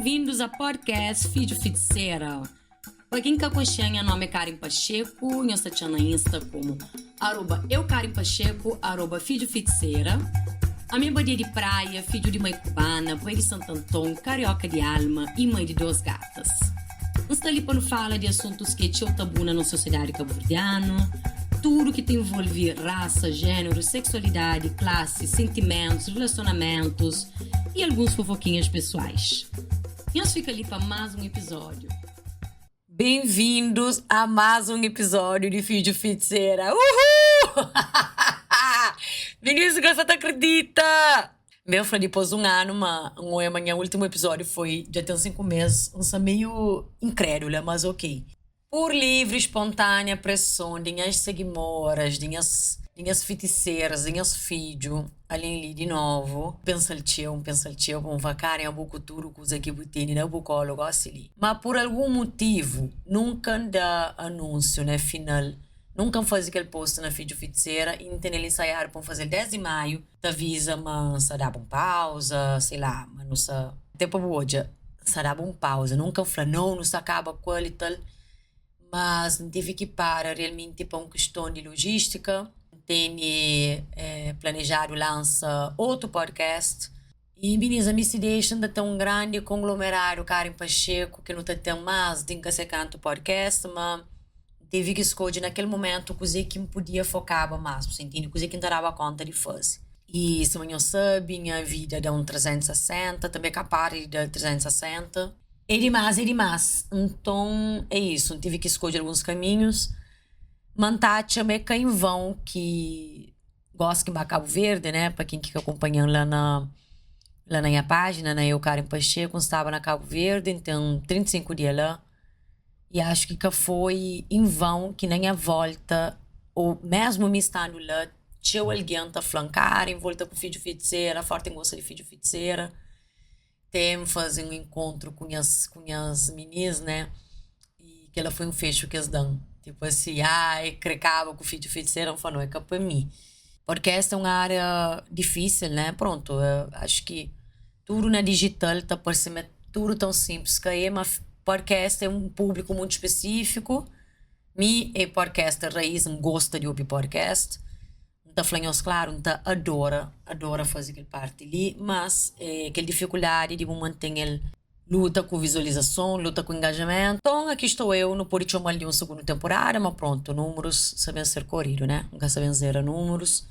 Bem-vindos a podcast Fidju Fitisera. Pa ken ka konxe, nha nome é Karen Pacheco, nhos ta txan na Insta komu arroba eukarenpacheco, arroba Fidju Fitisera. Ami é badia di praia, fidju di mai kubana, pai di Santo Anton, karioka di alma y mai di dos gatas. N sta li pa nu fala di asuntus ki é txeu tabu na nos sosiedadi kabuverdianu, tudu ki ta envolve rasa, jéneru, seksualidadi, klasi, sentimentus, rilasionamentus y alguns fofokinhas pesoais. Nhos fika li pa más un epizódiu. Bem-vindos a mais um episódio de Fidju Fitisera. Uhul! Vinícius ka sa ta akredita! Ben fla dipôs di un anu ma N oia ma nha últimu episódiu foi dja ten 5 mês. N sta meiu inkrédula, mas ok. Pur livri, spontânea preson di nhas segimoras, di nhas di nhas fitiseras, di nhas fidju, alén li di novu, pensa-l txeu, N pensa-l txeu pa N fla, Karen, abo ku tudu kuza ki bu tene na bu kólu gósi li. Má pur algun mutivu, nunka N da anúnsiu na final, nunka N faze kel post na Fidju Fitisera i N tene-l insaiadu pa N faze-l désdi maiu. Ta avisa ma N sta daba un pauza, sei lá, ma nu sta. Até pa bu odja, N sta daba un pauza, nunka N fla nau, nu sta kaba ku el i tal, mas N tive ki para realmenti pa un kiston di lojistika. N tene planejadu lansa otu podcast. I minis, ami si dexa N ta ten un grandi konglomeradu Karen Pacheco ki nu ta ten más di N ka sei kantu podcast, ma N tevi ki skodje na kel momentu kuzê ki N podia fokaba más, bu sta intende? Kuzê ki N ta daba konta di faze. I sima nhos sabe, nha vida da un 360, tanbê ka para di da 360. É dimás, é dimás. Nton, é isu, N tive ki skodje alguns kaminhus, ma N ta atxa ma é ka en vãu ki. Gosi ki N ba Kabu Verdi, né, pa ken ki ka kunpanha-m la na la na nha pájina, na Eu Karen Pacheco, N staba na Kabu Verdi, N ten 35 dia la, i axu ki ka foi en vãu ki na nha vólta, ô mésmu mi standu la, txeu algen ta fla-m, Karen, volta ku Fidju Fitisera, fórti N gosta di Fidju Fitisera. Tem faze un enkontru ku nhas ku nhas minis, né, i kela foi un fexu ki es dan, tipo asi, ah, e kre kaba ku fidju feitiseira, N fla, no, é ka pa mi, porque esta é un área difísil, né, pronto, acho ki tudu na digital ta parse ma é tudu tão simples, ka é, ma podcast é un públiku mutu spesífiku, mi é podcaster raiz, N gosta di obi podcast. N ta fla nhos klaru, N ta adora, adora faze kel parti li, mas é kel difikuldadi di bu mantén el luta ku vizualizason, luta ku engajamentu. Nton, aki estou eu, nu pode txoma-l di un sugundu tenporada, ma prontu, númerus sa ben ser koridu, né? N ka sa ben zera númerus,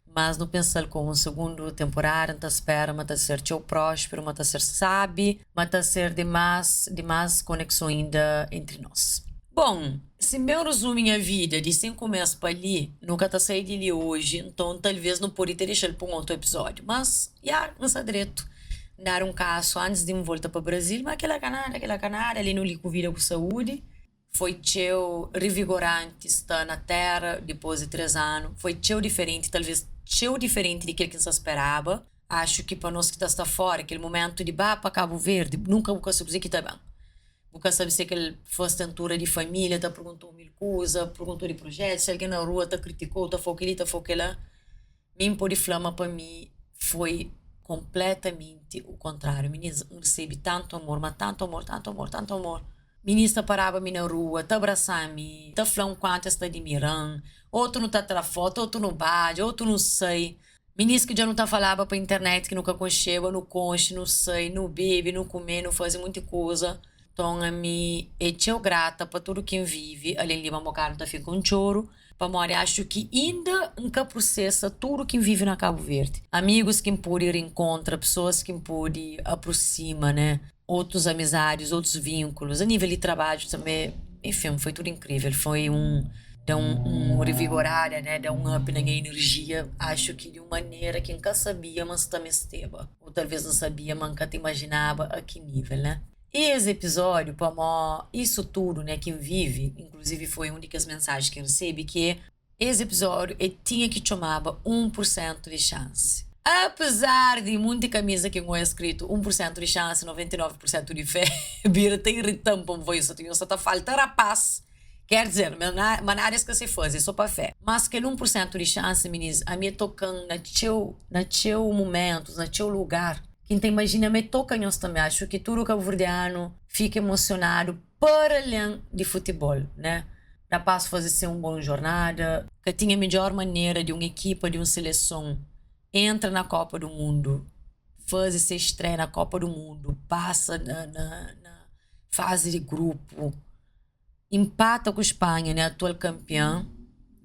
mas nu pensa-l komu un sugundu tenporada, N ta spera ma ta ser txeu prósperu, ma ta ser sabi, ma ta ser di más, di más konekson inda entri nos. Bon, si N ben ruzumi nha vida di 5 mês pa li, nu ka ta sai di li oji, nton talvês nu pode te dexa-l pa un otu epizódiu. Mas, ya, N sta dretu. N dadu un kasu antis di N volta pa Brazil, ma kila ka nada, kila ka nada, li nu li ku vida ku saúdi. Foi txeu rivigoranti sta na téra dipôs di 3 anu. Foi txeu diferenti, talvês txeu diferenti di kel ki N sta speraba. Axu ki pa nos ki ta sta fóra, kel momentu di ba pa Kabu Verdi, nunka bu ka sabe kuzê ki ta ben. Bu ka sabe si é kel fas tentura di família ta pergunta-u mil kuza, pergunta-u di projetu, si algen na rua ta kritika-u, ta fla-u kel-li, ta fla-u kel-la. Mi N pode fla ma pa mi foi konpletamenti u kontráriu. Minis, N resebe tantu amor, ma tantu amor, tantu amor, tantu amor. Minis ta paraba mi na rua, ta abrasa-mi, ta fla-m kuantu es ta adimira-m. Otu nu ta tra fotu, otu nu badja, otu nu sai. Minis ki dja nu ta falaba pa internet ki nu ka konxeba, nu konxe, nu sai, nu bebe, nu kume, nu faze munti kuza. Nton ami é txeu grata pa tudu ki N vive, alén di ma un bokadu N ta fika un txoru, pamodi axu ki inda N ka prusesa tudu ki N vive na Kabu Verdi. Amigus ki N pode rinkontra, pesoas ki N pode aprosima, né, otus amizadis, otus vínkulus, a nível di trabadju tanbe, enfin, foi tudu inkrível. Foi un da un revigorada, né, da un up na nha inerjia, axu ki di un manera ki N ka sabia ma N sta mesteba, ou talvês N sabia ma N ka ta imajinaba a ki nível, né. I es epizódiu, pamó isu tudu, né, ki N vive, inkluzivi foi un di kes mensaji ki N resebe, ki é Es episódiu e tinha ki txomaba 1 pur sentu di xansi. Apezar di munti kamiza ki N oia skritu 1 pur sentu di xansi, 99 pur sentu di fé, bira ta irita-m pa N foi sa tinha sa ta falta rapás. Ker dizer, ma nada es ka se faze, é so pa fé. Mas kel 1 pur sentu di xansi, minis, ami e toka-m na txeu, na txeu mumentus, na txeu lugar. Ki N ta imajina ma e toka nhos tanbe. Axu ki tudu kabuverdianu fika emosionadu para alen di futibol, né? Rapaz faze se un bon jornada. Ka tinha midjor manera di un ekipa di un seleson entra na Kopa du Mundu, faze se estreia na Kopa du Mundu, pasa na na fazi di grupu, inpata ku Spanha, né, atual kanpian,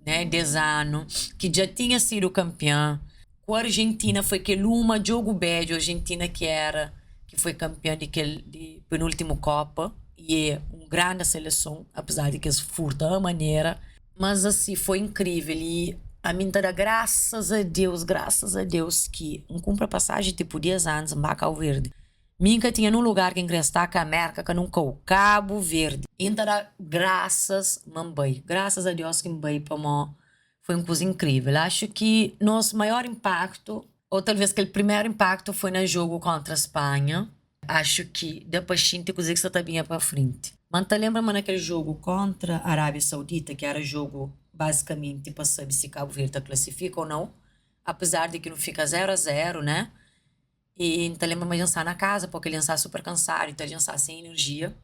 né, des anu, ki dja tinha sidu kanpian, ku Argentina foi kel uma djogu bedju, Argentina ki era, ki foi kanpian di kel di penultimu kopa, i é un granda seleson, apezar di ki es furta a manera, mas asi foi inkrivel i ami N ta da grasas a Deus, grasas a Deus ki N kunpra pasaji tipu dias antis N ba Kau Verdi. Mi N ka tinha nun lugar ki N kria sta, ka Merka, ka nun kau, Kabu Verdi. I N ta da grasas ma N bai, grasas a Deus ki N bai pamó foi un kuza inkrivel. Axu ki nos maior inpaktu, ou talvez kel primeru inpaktu foi na jogu kontra Spanha. Axu ki da pa xinti kuzê ki sta ta binha pa frenti. Ma N ta lenbra ma na kel jogu kontra Arábia Saudita, ki era jogu bazikamenti pa sabe si Kabu Verdi ta klasifika ou nau, apezar di ki nu fika 0 a 0, né? I N ta lenbra ma dja N sta na kaza, purki dja N sta super kansadu i ta dja N sta sen inerjia.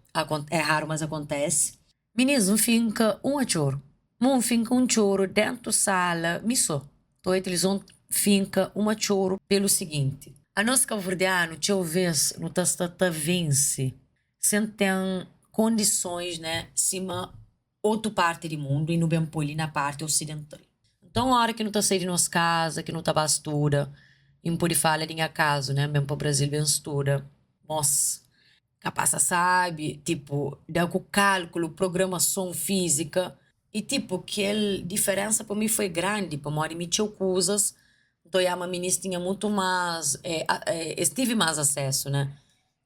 É raru, mas akontese. Minis, N finka un atxoru. Mo N finka un txoru dentu sala mi so. Toi tilizon finka un atxoru pelu siginti. Anos kabuverdianu txeu ves nu ta sta ta vense sen ten kondisons né sima otu parti di mundu i nu ben poi li na parti osidental. Nton ora ki nu ta sai di nos kaza, ki nu ta ba studa, i N pode fala di nha kazu, né, N ben pa Brazil ben studa, mos ka pasa sabi, tipu da ku kalkulu, programason fizika, i tipu kel diferensa pa mi foi grandi pamodi mi txeu kuzas N ta oiaba ma minis tinha mutu mas, es tive mas asesu, né.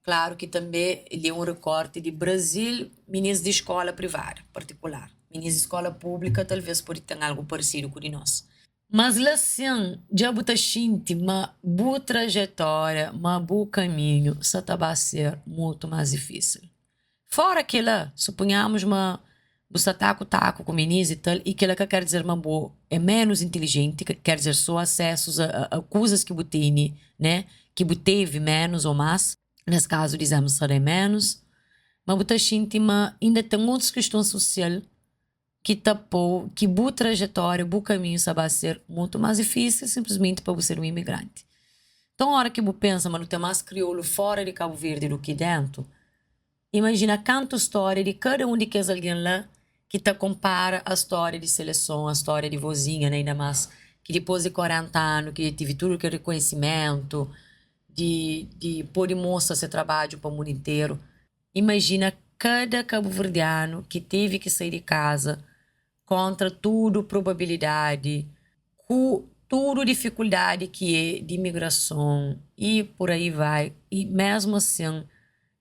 Klaru ki tanbe li é un rekorti di Brazil, minis di skola privada, partikular. Minis di skola públika talvês pode ten algu paresidu ku di nos. Mas la sin, dja bu ta xinti ma bu trajetória, ma bu kaminhu sa ta ba ser mutu más difísil. Fora kila, supunhamus ma bu sta taku taku ku minis i tal, i kila ka ker dizer ma bo é menus intilijenti, ker dizer so asesus a kuzas ki bu tene, ne, ki bu tevi menus o mas, nes kazu dizemus sta da menus, ma bu ta xinti ma inda ten otus kiston susial ki ta pou ki bu trajetória, bu kaminhu sta ba ser mutu más difísil sinplismenti pa bu ser un imigranti. Nton óra ki bu pensa ma nu ten más kriolu fóra di Kabu Verdi du ki déntu, imajina kantu stória di kada un di kes algen la ki ta konpara a stória di seleson, a stória di vozinha, inda más ki dipôs di 40 anu ki dja tive tudu kel rekonhisimentu di di pode mostra se trabadju pa mundu interu. Imajina kada kabuverdianu ki tevi ki sai di kaza kontra tudu probabilidadi, ku tudu difikuldadi ki é di imigrason i pur aí vai, i mesmu asin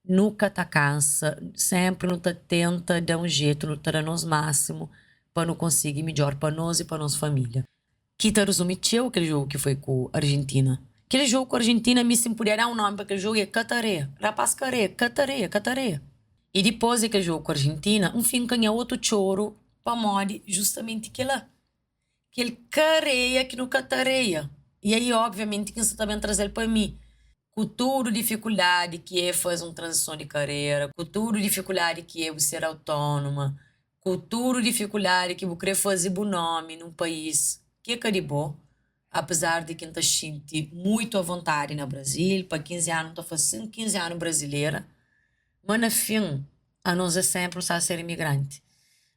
nu ka ta kansa, senpri nu ta tenta da un jetu, nu ta da nos másimu pa nu konsigi midjor pa nos i pa nos família. Ki ta rezumi txeu kel jogu ki foi ku Argentina. Kel jogu ku Argentina mi si N pudia da un nomi pa kel jogu é Katareia. Rapaz kareia, katareia, katareia. I dipos di kel jogu ku Argentina N finka nha otu txoru pamodi justamenti kila. Kel kareia ki nu katareia. I aí obviamenti ki N sa ta ben traze-l pa mi. Ku tudu difikuldadi ki é faze un tranzison di karera, ku tudu difikuldadi ki é bu ser autónoma, Ku tudu difikuldadi ki bu kre faze bu nomi nun país ki é ka di bo, apezar di ki N ta xinti muitu avontadi na Brazil, pa 15 anu N ta fase 15 anu brazilera, ma na fin anos é senpri nu sta ser imigranti.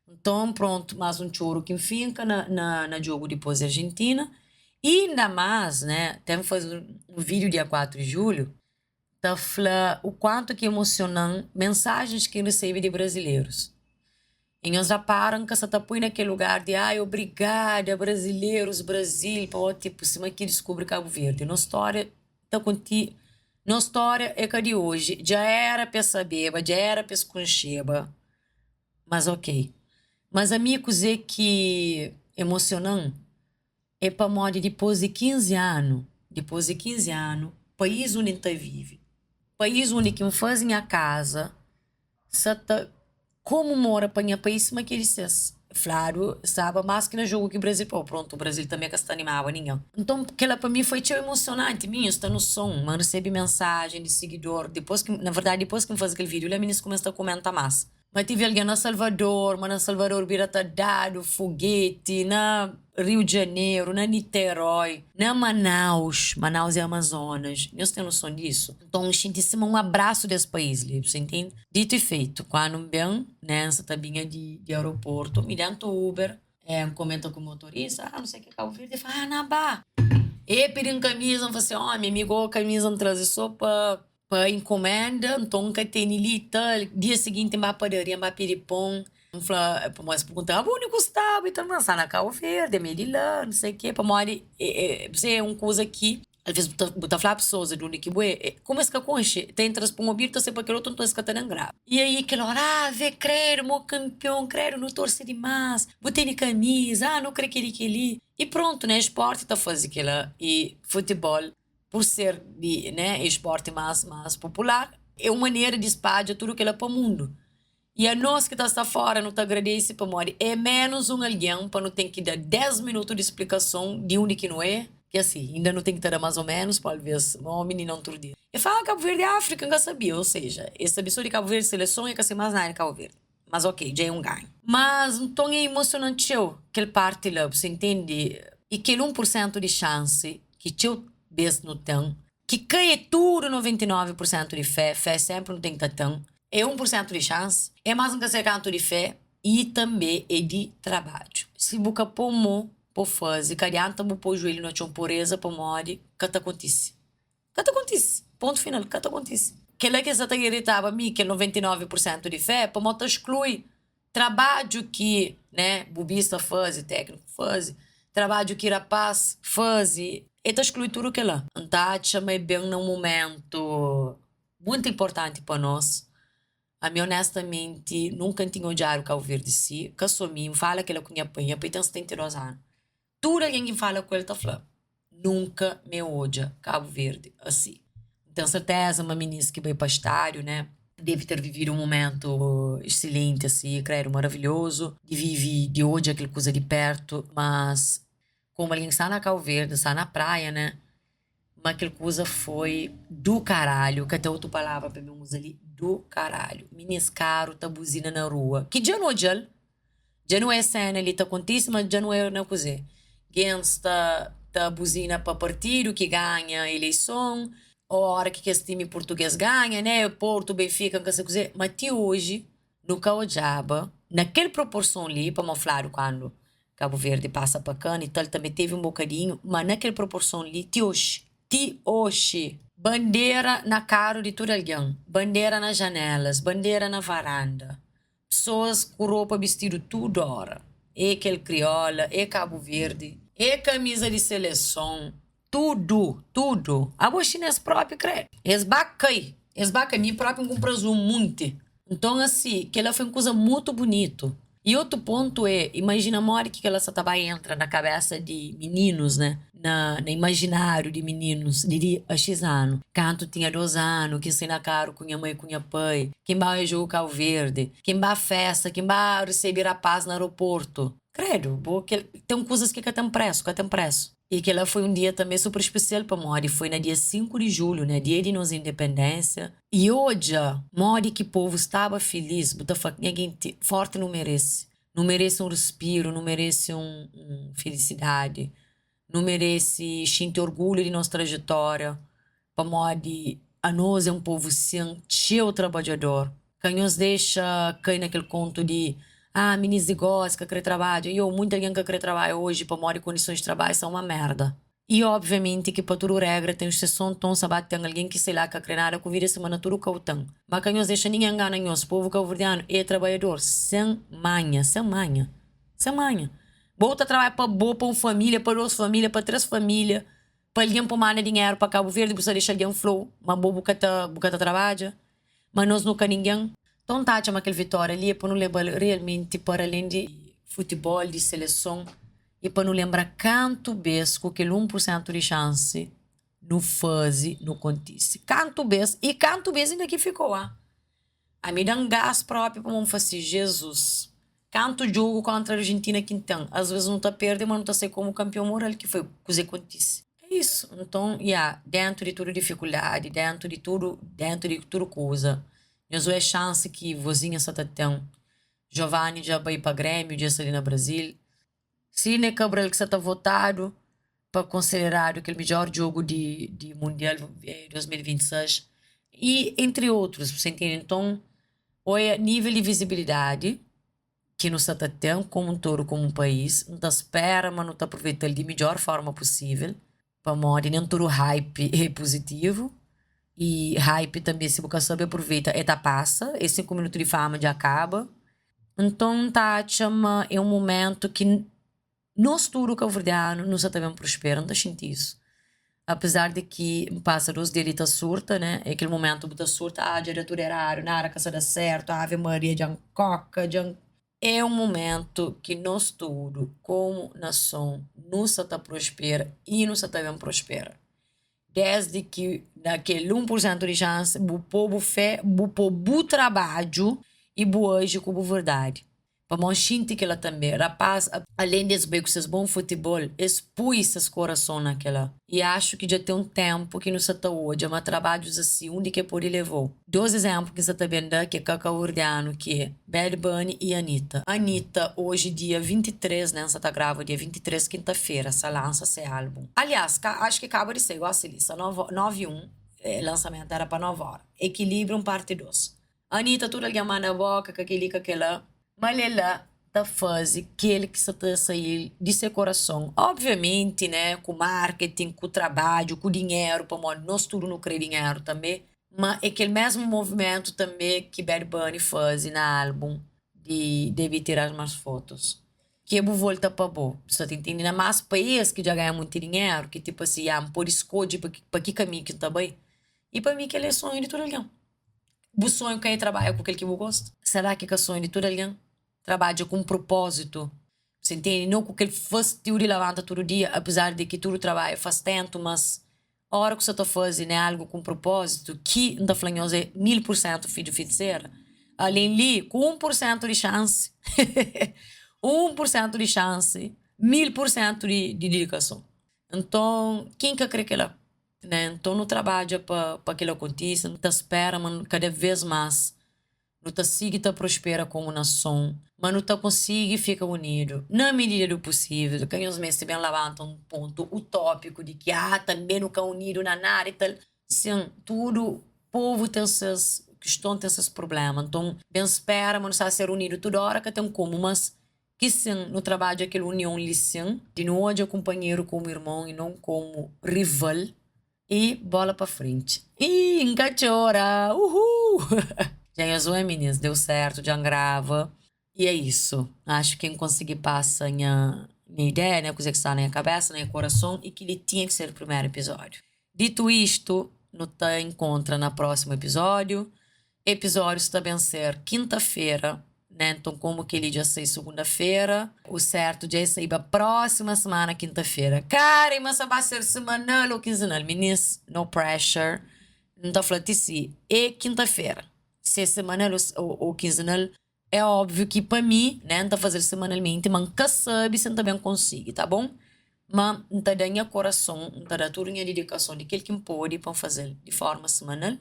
Nton prontu, mas un txoru ki N finka na na na djogu dipôs di Argentina i inda mas, né, ten faze un vídiu dia 4 di julhu, ta fla o kuantu ki emosiona-m mensajens ki N resebe di brazilerus. I nhos rapara N ka sa ta poi na kel lugar di ai obrigada brazilerus, Brazil, pamodi tipu sima ki diskubri Kabu Verdi. Nos stória ta konti, nos stória é ka di oji, dja era pa es sabeba, dja era pa es konxeba, mas ok. Mas ami kuzê ki emosiona-m É pamodi dipôs di 15 anu, dipôs di 15 anu, país undi N ta vive, país undi ki N faze nha kaza, sa ta komemora pa nha país sima ki é di ses. Fladu staba más ki na jogu ki Brazil pô, prontu, Brazil tanbê ka sta animaba ningen. Nton, kel-la pa mi foi txeu emosionanti. Mi, N sta noson ma N resebe mensajen di sigidor dipôs ki, na verdadi, dipôs ki N faze kel vídiu la, minis kumesa ta kumenta más. Ma tive algen na Salvador, ma na Salvador bira ta dadu fogeti, na Riu di Janeru, na Niterói, na Manaus, Manaus é Amazonas, nhos ten noson disu? Nton, N xinti sima un abrasu des país li, bu sa intende? Dito e feito, kuandu N ben, né, N sa ta binha di di aeroportu, mi dentu Uber, N komenta ku motorista, ah, nu sai ki é Kabu Verdi, el fla, ah, na ba! E pidi-m kamisa, N fla si, omi, mi go kamisa N traze so pa pa enkomenda, nton N ka tene li tal. Dia siginti N ba padaria, N ba pidi pon, N fla, pamodi es pergunta-m, abo undi ku staba? I tal, N sta na Kabu Verdi, ami é di la, nu sei ke, pamodi é un kuza ki Alvês bu ta, bu ta fla pesoas di undi ki bu é, kuma es ka konxe, ta entra-s pa un obidu ta sai pa kel otu, nton es ka ta nen graba. I aí kel óra, ah, vê, kredu, mo kanpion, kredu, nu torse dimás, bu tene kamiza, ah, nu kre kel-li, kel-li. I prontu, né, esporti ta faze kel-la. I futibol, pur ser di, né, esporti más, más popular, é un manera di spadja tudu kel-la pa mundu. I anos ki ta sta fora nu ta agradese pamodi é menus un algen pa nu ten ki da 10 minutu di splikason di undi ki nu é, ki asi inda nu ten ki ta da mas o menus pa alves ma minina utru dia e fala Kabu Verdi é Afrika N ka sabia, ou seja e sabe so di Kabu Verdi seleson e ka sabe mas nada di Kabu Verdi mas ok dja é un ganhu. Mas nton é emosionanti txeu kel parti la bu sa intende i kel 1 pur sentu di xansi ki txeu bes nu ten ki ka é tudu 99 pur sentu di fé, fé senpri nu ten ki ta ten É 1% di xansi, é más N ka sai kantu di fé i tanbê é di trabadju. Si bu ka pô mô pa faze, ka adianta bu pô juelhu na txon pô reza pamodi ka ta kontise. Ka ta kontise. Pontu final, ka ta kontise. Kel-la ki sa ta iritaba mi, kel 99% di fé, pamodi ta sklui trabadju ki, né, bubista faze, tékniku faze, trabadju ki rapás faze, e ta sklui tudu kel-la. N ta atxa ma é ben na un mumentu Muito importanti pa nos. Ami onestamenti nunka N tinha odjadu Kabu Verdi si. Ka so mi, N fala kela ku nha pai, nha pai ten 72 anu. Tudu algen ki N fala ku el ta fla, nunka mi odja Kabu Verdi asi. N ten serteza ma minis ki bai pa stadiu ne, devi ter vividu un mumentu exselenti asi, kredu maravilhozu, di vivi, di odja kel kuza di pertu, mas komu algen ki sta na Kabu Verdi, sta na praia ne, Ma kel kuza foi do caralho, ka ten otu palavra pa mi uza li, do caralho. Minis karu ta buzina na rua, ki dja nu odja-l, dja nu é sena li ta kontise, ma dja nu é na kuze. Gentis ta ta buzina pa partidu ki ganha eleison, ô ora ki kes timi purtuges ganha, né, Porto, Benfica, N ka sa kuze, ma ti oji nu ka odjaba na kel proporson li, pamodi fladu kandu Kabu Verdi pasa pa kana i tal, tanbe tevi un bokadinhu, ma na kel proporson li, ti oxi, ti oxi! Bandera na karu di tudu algen, bandera na janelas, bandera na varanda, pesoas ku ropa bistidu tudu ora, e kel kriola, e Kabu Verdi, e kamiza di seleson, tudu, tudu! Abo xines propi kre, es ba kai, es ba kai, mi propi N kunpra-s un munti. Nton asi, kel-la foi un kuza mutu bunitu. I otu pontu é, imajina modi ki kel-la sa ta ba entra na kabésa di mininus, né? Na na imajináriu di mininus di di a xis anu. Kantu tinha dos anu, ki N sai na karu ku nha mai ku nha pai, ki N ba jogu Kabu Verdi, ki N ba fésta, ki N ba resebe rapás na aeroportu. Kredu, bo, kel, ten kuzas ki ka ten présu, ka ten présu. I kel-la foi un dia tanbê super spesial pamodi foi na dia 5 di julhu, na dia di nos independénsia. I odja modi ki povu staba filís, bu ta fla, Nha genti, fórti nu merese. Nu merese un respiru, nu merese un filisidadi, nu merese xinti orgulhu di nos trajetória, pamodi anos é un povu sin, txeu trabadjador. Ka nhos dexa kai na kel kontu di, Ah, minis di gósi ka kre trabadja. Yo, munti algen ka kre trabadja oji pamodi kondisons di trabadju sta uma merda. I obviamenti ki pa tudu regra ten exseson, nton sa ba ten algen ki sei la ka kre nada ku vida sima na tudu kau ten. Ma ka nhos dexa ningen ngana nhos, povu kabuverdianu e trabadjador sen manha, sen manha, sen manha. Bo ta trabadja pa bo, pa un familia, pa dos familia, pa tres familia, pa algen pa manda dinheru pa Kabu Verdi bu sa dexa algen fla-u ma bo bu ka ta bu ka ta trabadja, ma nos nu ka ningen. Nton ta atxa ma kel vitória li é pa nu leba-l realmenti para alén di futibol, di seleson i pa nu lenbra kantu bês ku kel 1 pur sentu di xansi nu faze, nu kontise. Kantu bês i kantu bês inda ki fika oa. Ami da-m gás própi pa N fase, Jezus! Kantu jogu kontra Argentina ki N ten, asves nu ta perde, ma nu ta sai komu kanpion moral, ki foi kuzê ki kontise. É isu. Nton, ya, dentu di tudu difikuldadi, dentu di tudu, dentu di tudu kuza, nhos oia xansi ki vozinha sa ta ten. Giovanni dja bai pa Grêmio, dja sta li na Brazil. Sidney Cabral ki sa ta votadu pa konsideradu kel midjor djogu di di mundial 2026 y entri otrus, bu sa intende? Nton, oia nivel di vizibilidadi ki nu sa ta ten komu un todu komu un país, N ta spera ma nu ta apruveita-l di midjor forma pusível, pamodi nen tudu hype é puzitivu y hype tanbe si bu ka sabe apruveita e ta pasa, es 5 minutu di fama dja kaba. Nton N ta atxa ma é un mumentu ki nos tudu kabuverdianu nu sa ta ben prospera, N ta xinti isu. Apezar di ki N pasa 2 dia li ta surta né, é kel mumentu bu ta surta, ah dja da tudu eradu, nada ka sa da sertu, ave maria dja N koka, dja N. É un mumentu ki nos tudu komu nason nu sa ta prospera y nu sa ta ben prospera. Desdi ki na kel 1 pur sentu di xansi bu po bu fé, bu po bu trabadju y bu aji ku bu verdadi. Pamodi xinti kela tanbe, rapaz alén di es bai ku ses bon futibol, es pui ses korason na kela. Y axu ki dja ten un tenpu ki nu sa ta odja ma trabadjus asi undi ke pode levou. Dos izénplu ki N sa ta ben da ki é ka kabuverdianu ki é Bad Bunny y Anitta. Anitta oji dia 23 né, N sa ta grava dia 23 kinta-fera sa lansa se álbun. Aliás, ka axu ki kaba di sai gosi li, sa 9 y 1, lansamentu éra pa 9 óra. Equilibrium parti 2. Anitta tudu algen manda boka ka keli ka kela. Ma lela ta faze kel ki sa ta sail di se korason. Obviamenti ne ku marketing, ku trabadju, ku dinheru pamodi nos tudu nu kre dinheru tanbe. Ma e kel mesmu movimentu tanbe ki Bad Bunny faze na album di Debí Tirar Más Fotos. Ki e bu volta pa bo. Bu sa ta intende? Na mas pa es ki dja ganha monti dinheru ki tipo asi ya N pode skodje pa ki kaminhu ki N ta bai. I pa mi kel é sonhu di tudu algen. Bu sonhu ka é trabadja ku kel ki bu gosta? Será ki ka sonhu di tudu algen trabadja ku un propózitu? Bu intende? No ku kel fastiu di labanta tudu dia, apezar di ki tudu trabadju faz tentu, mas ora ku sa ta faze ne algu ku un propózitu ki N ta fla nhos é 1000% fidju fitisera, alen li ku 1% di xansi, 1% di xansi, 1000% di didikason. Nton, ken ka kre kela? Né? Nton nu trabadja pa pa kila kontise, nu ta spera ma kada vez más nu ta sigi ta prospera komu nason, ma nu ta konsigi fika unidu na midida du pusível. Ka nhos meste ben labanta un pontu utópiku di ki ah tanbe nu ka unidu na nada i tal. Sin, tudu povu ten ses kiston, ten ses prubléma. Nton ben spera ma nu sta ser unidu tudu óra ka ten komu, mas Ki sin, nu trabadja kel union li sin, di nu odja kunpanheru komu irmon i non komu rival i bola pa frenti. Ih, N ka txora! Uhuu! Dja nhos oi minis, deu sertu, dja N grava i é isu. Axu ki N konsigi pasa nha nha ideia, nha kuze ki sta na nha kabesa, na nha korason i kili tinha ki ser primeru episódiu. Ditu istu, nu ta inkontra na prósimu episódiu. Episódius ta ben ser kinta-fera, né? Nton, komu kel-li dja sai sugunda-fera, o sertu dja e saiba prósima semana kinta-fera. Kara, ma sa ba ser semanal ô kinzenal? Minis, no pressure. N ta fla ti si é kinta-fera, si é semanal ô kinzenal, é óbviu ki pa mi, né, N ta faze-l semanalmenti, ma N ka sabe si N ta ben konsigi, tá bon? Ma N ta da nha korason, N ta da tudu nha didikason di kel ki N pode pa N faze-l di fórma semanal.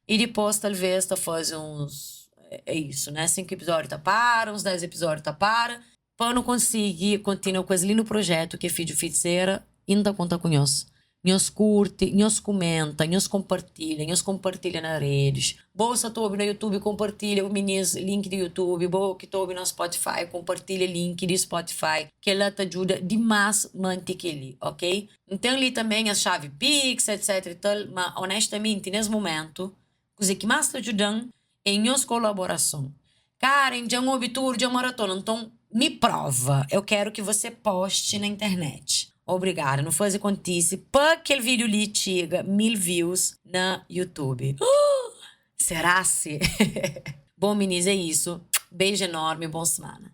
I dipôs talvês ta faze uns, é isu, né, 5 epizódiu ta para, uns 10 epizódiu ta para, pa nu konsigi kontinua ku es lindu projetu ki é Fidju Fitisera i N ta konta ku nhos. Nhos kurti, nhos kumenta, nhos konpartilha, nhos konpartilha na redis. Bo sa ta obi na YouTube, konpartilha ku minis link di YouTube. Bo ki ta obi na Spotify, konpartilha link di Spotify. Kela ta djuda dimas manti keli, ok? N ten li tanbe nhas xavi Pix, etc i tal, ma onestamenti nes mumentu kuze ki mas ta djuda-m é nhos kolaborason. Karen, dja N obi tudu, dja N maratona, nton mi prova, eu quero que você poste na internet. Obrigada, nu faze kontise pa kel vídeo li txiga 1000 views na YouTube. Será se? Bom minis é isso, beijo enorme, bom semana.